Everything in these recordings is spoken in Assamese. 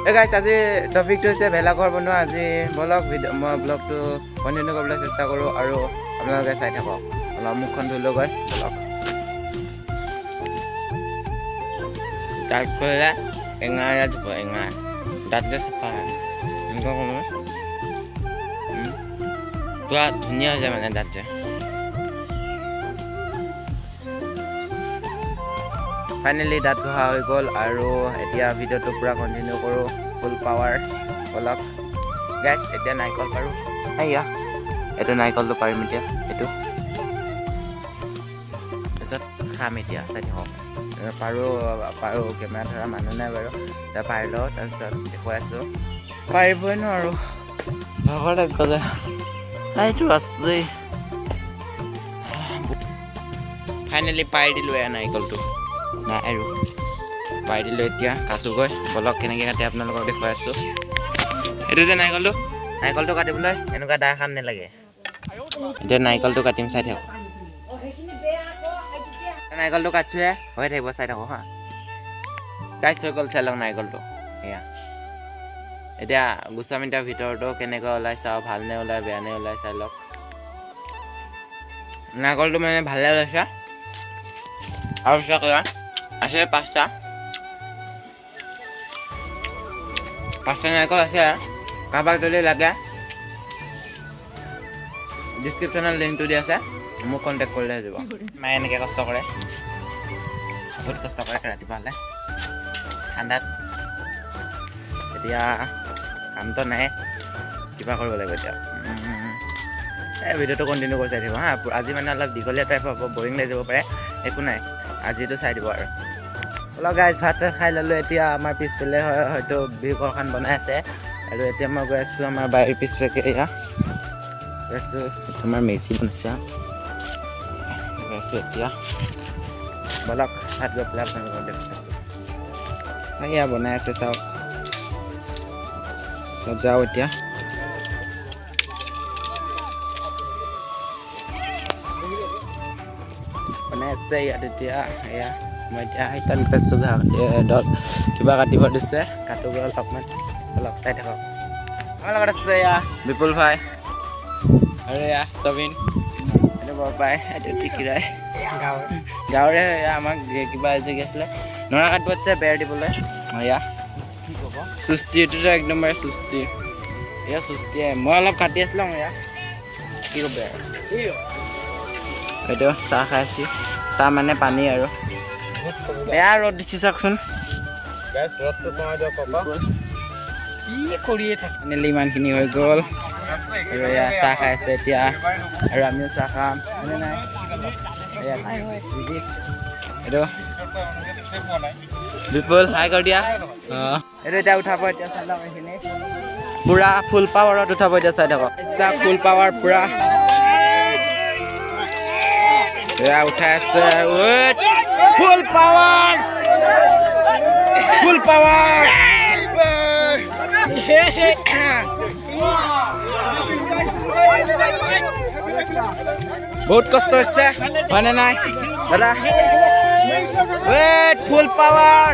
এই গাইছ, আজি টপিকটো হৈছে ভেলাঘৰ বনোৱা। আজি বলক, ভিডিঅ' মই ব্লগটো কণ্টিনিউ কৰিবলৈ চেষ্টা কৰোঁ আৰু আপোনালোকে চাই থাকক। অলপ মুখখন ধুই লৈ গৈ বলক। দাঁত কৰিলে এঙাৰে ধুব, এঙাৰ দাঁত যে চাফা হয়, এনেকুৱা কৰোঁ, পূৰা ধুনীয়া হৈ যায় মানে দাঁত যে। ফাইনেলি দাঁত ঘঁহা হৈ গ'ল আৰু এতিয়া ভিডিঅ'টো পূৰা কণ্টিনিউ কৰোঁ, ফুল পাৱাৰ। বলক গাইছ, এতিয়া নাৰিকল পাৰোঁ। এয়া এইটো নাৰিকলটো পাৰিম এতিয়া, এইটো তাৰপিছত খাম। এতিয়া চাই থাকক, পাৰোঁ পাৰোঁ। কেমেৰা ধৰা মানুহ নাই বাৰু। এতিয়া পাৰি লওঁ, তাৰপিছত দেখুৱাই আছোঁ। পাৰিবই নোৱাৰোঁ, ভাগৰ লাগি গ'লে। এইটো আছেই। ফাইনেলি পাৰি দিলোঁ এয়া নাৰিকলটো। নাই আৰু, পাৰি দিলোঁ। এতিয়া কাটোগৈ বলক। কেনেকৈ কাটে আপোনালোকক দেখুৱাই আছোঁ। এইটো যে নাৰিকলটো, নাৰিকলটো কাটিবলৈ এনেকুৱা দা এখন নালাগে। এতিয়া নাৰিকলটো কাটিম, চাই থাকক। নাৰিকলটো কাটিছোহে, হৈ থাকিব, চাই থাকক। হা গাইছ, হৈ গ'ল, চাই লওক নাৰিকলটো। এয়া এতিয়া গুচাম। এতিয়া ভিতৰতো কেনেকুৱা ওলাই চাওঁ, ভালনে ওলাই বেয়ানে ওলাই, চাই লওক। নাৰিকলটো মানে ভালে ওলাইছে। আৰু চাওক, এয়া আছে পাঁচটা, পাঁচটা নাৰিকল আছে। কাৰোবাক যদি লাগে, ডিছক্ৰিপশ্যনত লিংকটো দি আছে, মোক কণ্টেক্ট কৰিলে হৈ যাব। মায়ে এনেকৈ কষ্ট কৰে, বহুত কষ্ট কৰে ৰাতিপুৱা হ'লে ঠাণ্ডাত। এতিয়া কামটো নাই, কিবা কৰিব লাগিব এতিয়া। এই ভিডিঅ'টো কণ্টিনিউ কৰি চাই থাকিব। হা, আজি মানে অলপ দীঘলীয়া টাইপ হ'ব, বৰিং লাগি যাব পাৰে। একো নাই, আজিতো চাই দিব। আৰু অলপ গাইজ, ভাত চাত খাই ল'লোঁ। এতিয়া আমাৰ পিছফালে হয়তো বিহু ঘৰখন বনাই আছে আৰু এতিয়া মই গৈ আছোঁ আমাৰ বাৰীৰ পিছফালে। এয়া গৈ আছোঁ, আমাৰ মেজি বনাইছে। গৈ আছোঁ এতিয়া, বলক তাত গৈ পেলাই আপোনালোকক দেখুৱাই আছোঁ। এয়া বনাই আছে, চাওক। তাত যাওঁ এতিয়া। বনাই আছে ইয়াত এতিয়া। এয়া মই এতিয়া তাত গৈছোঁ, ঘাঁহ দল কিবা কাটিব দিছে, কাটোগৈ অলপমান। অলপ চাই থাকক। আমাৰ লগত আছে এয়া বিপুল ভাই আৰু এয়া চবিন, এইটো বৰপাই, এইটো টিকিৰাই গাঁৱৰে। এয়া আমাক কিবা আজি কি আছিলে, নৰা কাটিব দিছে বেৰ দিবলৈ। এয়া চুস্তি, এইটোতো একদম বাৰে চুস্তি। এয়া চুস্তিয়ে, মই অলপ কাটি আছিলোঁ। এয়া কি ক'ব আৰু, এইটো চাহ খাই আছি, চাহ মানে পানী। আৰু বেয়া ৰ'দ দিছে, চাওকচোন। ৰ'দটো কমাই দিয়ক ককা। কি কৰিয়ে থাক। ফাইনেলি ইমানখিনি হৈ গ'ল আৰু এয়া চাহ খাই আছে এতিয়া আৰু আমিও চাহ খাম, হয়নে নাই? এয়া দিদি, এইটো বিপুল, হাই কৰি দিয়া। অঁ, এইটো এতিয়া উঠাব। এতিয়া চাই লওক, এইখিনি পূৰা ফুল পাৱাৰত উঠাব। এতিয়া চাই থাকক, ফুল পাৱাৰ পূৰা। এয়া উঠাই আছে, ফুল পাৱাৰ, ফুল পাৱাৰ। বহুত কষ্ট হৈছে, হয়নে নাই দাদা? ফুল পাৱাৰ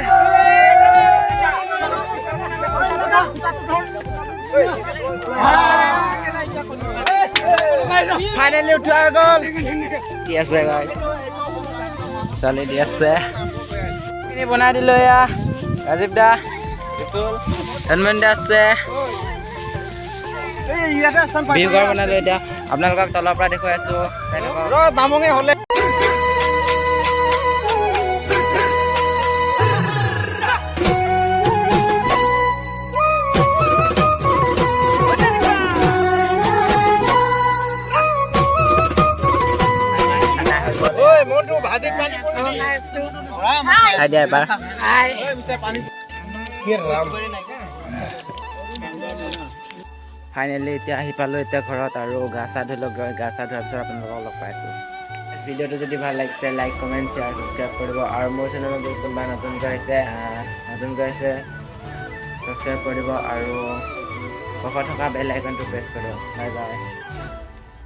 ফাইনেলি উঠোৱা হৈ গ'ল। দি আছে গাইছ, ছোৱালী দি আছে। এইখিনি বনাই দিলো। এয়া ৰাজীৱ দা, বিপুল, হনুমান দা আছে। বিহু ঘৰ বনালো। এতিয়া আপোনালোকক তলৰ পৰা দেখুৱাই আছো, চাই থাকক। দামঙে হ'লে। খাই দিয়া এবাৰ। ফাইনেলি এতিয়া আহি পালোঁ এতিয়া ঘৰত আৰু গা চা ধুই লগ, গা চা ধোৱাৰ পিছত আপোনালোকক লগ পাইছোঁ। ভিডিঅ'টো যদি ভাল লাগিছে, লাইক, কমেণ্ট, শ্বেয়াৰ, ছাবস্ক্ৰাইব কৰিব। আৰু মোৰ চেনেলত যদি কোনোবা নতুনকৈ আহিছে, ছাবস্ক্ৰাইব কৰিব আৰু কাষত থকা বেল আইকনটো প্ৰেছ কৰিব। Bye bye.